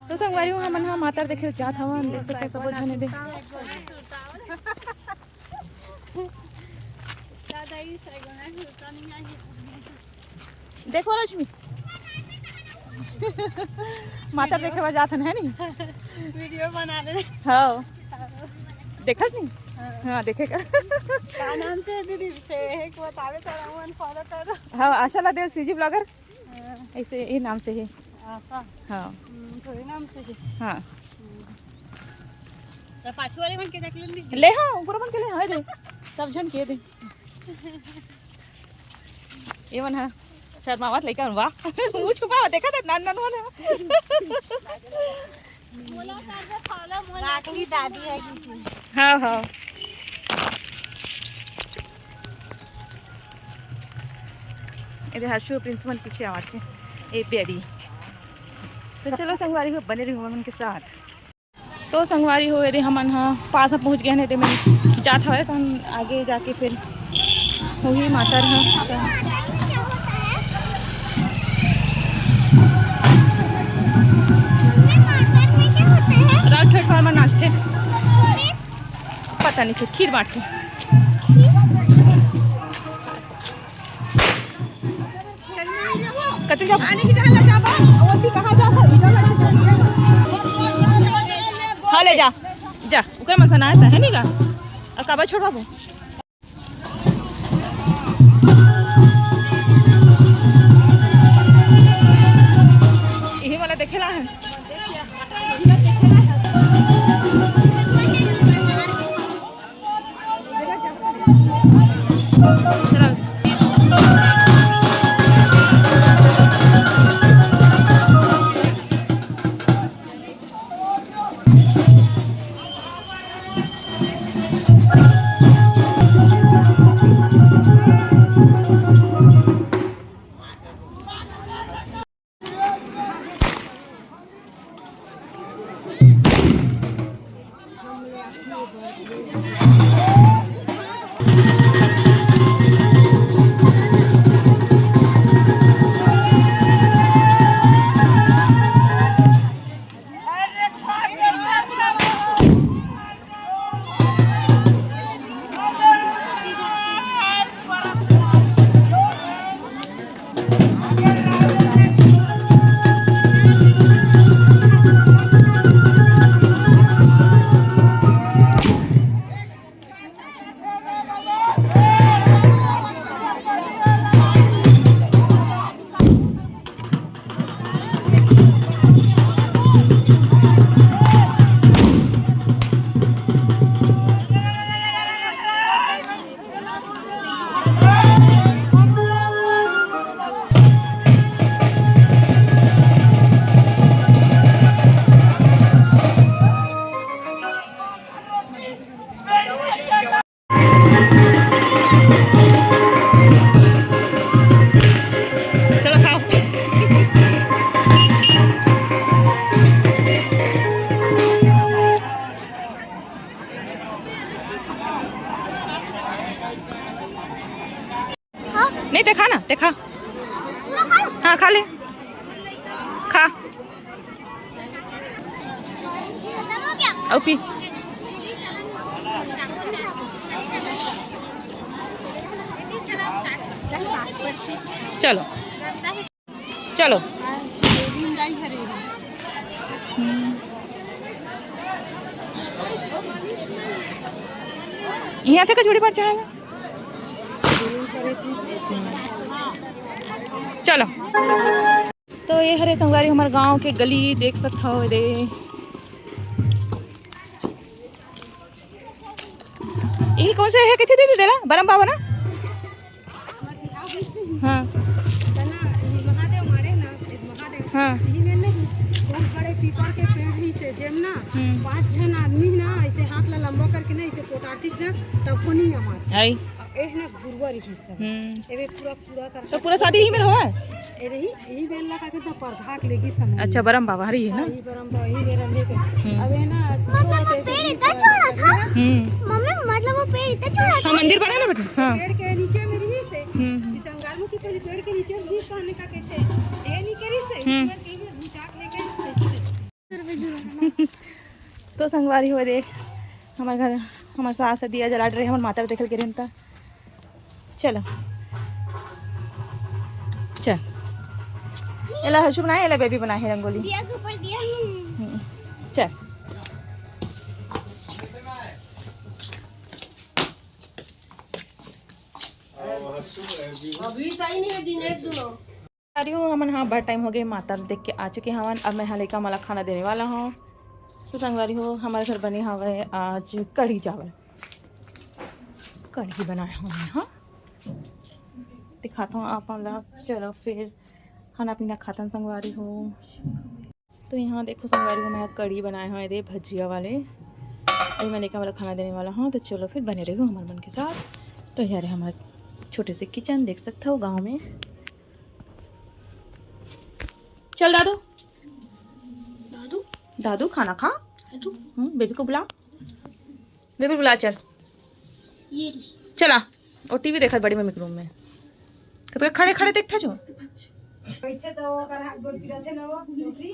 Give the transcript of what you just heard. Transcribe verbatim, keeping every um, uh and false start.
तो संगवारी हो, हमन ह मातर देखे जात हवन, देख सकते सबो झने दे। देखो लक्ष्मी, मातर देखे बर जात हन, है नी? वीडियो बना ले। हाँ, देखस नी? हाँ। हाँ, देखे का। का नाम से दीदी? से एक बतावे तो, हमन फॉलो करो। हाँ, आशा ला देव सीजी ब्लॉगर। हाँ। ऐसे ये नाम से है। आशा। हाँ। हम्म, थोड़े नाम से है। हाँ। हम्म। तो पाछू वाले मन के देख लेन दीदी। ले हाँ, ऊपर मन के ले, हाँ रे। सब झन के दे। ये मन हा शर्मावत लइका मन, वाह। मुंह छुपावा, देखा था नान नान मन हा। मोला कर दे फॉलो, मोला राखली दादी है कि। हाँ, हाँ। एदे हर्षु प्रिंस मन पीछे आवत हे। ए बेबी। तो चलो संगवारी हो, बने रहिहू हमन के साथ। तो संगवारी हो, एदे हमन ह पास म पहुंच गए हन, एदे में जात हवय, तो हम आगे जाके फिर होही मातर ह। रात ठेठ वाला मन नाचथे, पता नहीं, फिर खीर बांटथे। कतरी जाबो? आने की जगह ले जाबो, वो भी कहाँ जाता है? इधर लगे चलिए। हाँ, ले जा, जा, ओकर मसन आया था, है नी का? अब काबर छोड़वाबो? यही वाला देखे ला है। चलो खाओ। नहीं, देखा ना, देखा। हाँ, खा ले, खा। अउ पी। चलो, चलो। हम्म। यहाँ थे कचौड़ी पर चढ़ाएगा। चलो। तो ये हरे संगवारी हमर गांव के गली देख सकत हव दे। ये कौन सा है, किथे दे देला बरम बाबा ना? तीस ना, तब को नहीं हमार। आई। अब एह ना घुरुआ रही सब। हम्म। एवे पूरा, पूरा कर तो पूरा शादी यही में होगा? ए रही, यही बेल लगा के तो परधा के लेगी समझ। अच्छा, बरम बाबा हरी है ना? हाँ, यही बरम बाबा, यही बेल लेके। हम्म। अब ये ना, मतलब वो पेड़ इतना छोटा था। हम्म। मम्मी, मतलब वो पेड़ इतना छोटा था। हाँ, मंदिर बना ना बेटा। हाँ। पेड़ के नीचे में रही से। हम्म। जिस अंगार में की पहले पेड़ के नीचे में रही, कहने का कहते हैं, ये नहीं करी से, हम्म। इसमें कहीं में घुसा के लेके। तो संगवारी हो, देख, हमारे घर हमारे सास ह दिया जलात रहे, हमारे माता देखे के रहता। चलो, चल, एला हर्षु बनाए, एला बेबी बनाए है रंगोली। दिया के ऊपर दिया नहीं। हम्म, चल। अभी तो ही नहीं है, दिन एक दो। संगवारी हो, हमन ह बड़ टाइम हो गए मातर देख के आ चुके हवन। अब मैं ह लइका मन ला खाना देने वाला हूँ। तो संगवारी हो, हमारे घर बने हवे आज कढ़ी चावल, कढ़ी बनाए हवे। हाँ, दिखाता हूँ आप मन ला। चलो फिर खाना पीना खातन संगवारी हो। तो यहाँ देखो संगवारी हो, मैं कढ़ी बनाए हवे दे भजिया वाले। अभी मैं लइका मन ला खाना देने वाला हूँ, तो चलो फिर बने रहो हमारे मन के साथ। तो यहाँ रे हमारे छोटे से किचन देख सकते हो गांव में। चल दादू, दादू, दादू खाना खा। दादू। हम्म, बेबी को बुला, बेबी बुला चल। ये रही। चला, वो टीवी देखत बड़ी मम्मी के रूम में। कत खड़े खड़े देखते जो। कैसे तो ओकर हाथ गोड़ पिराथे ना वो, नौकरी।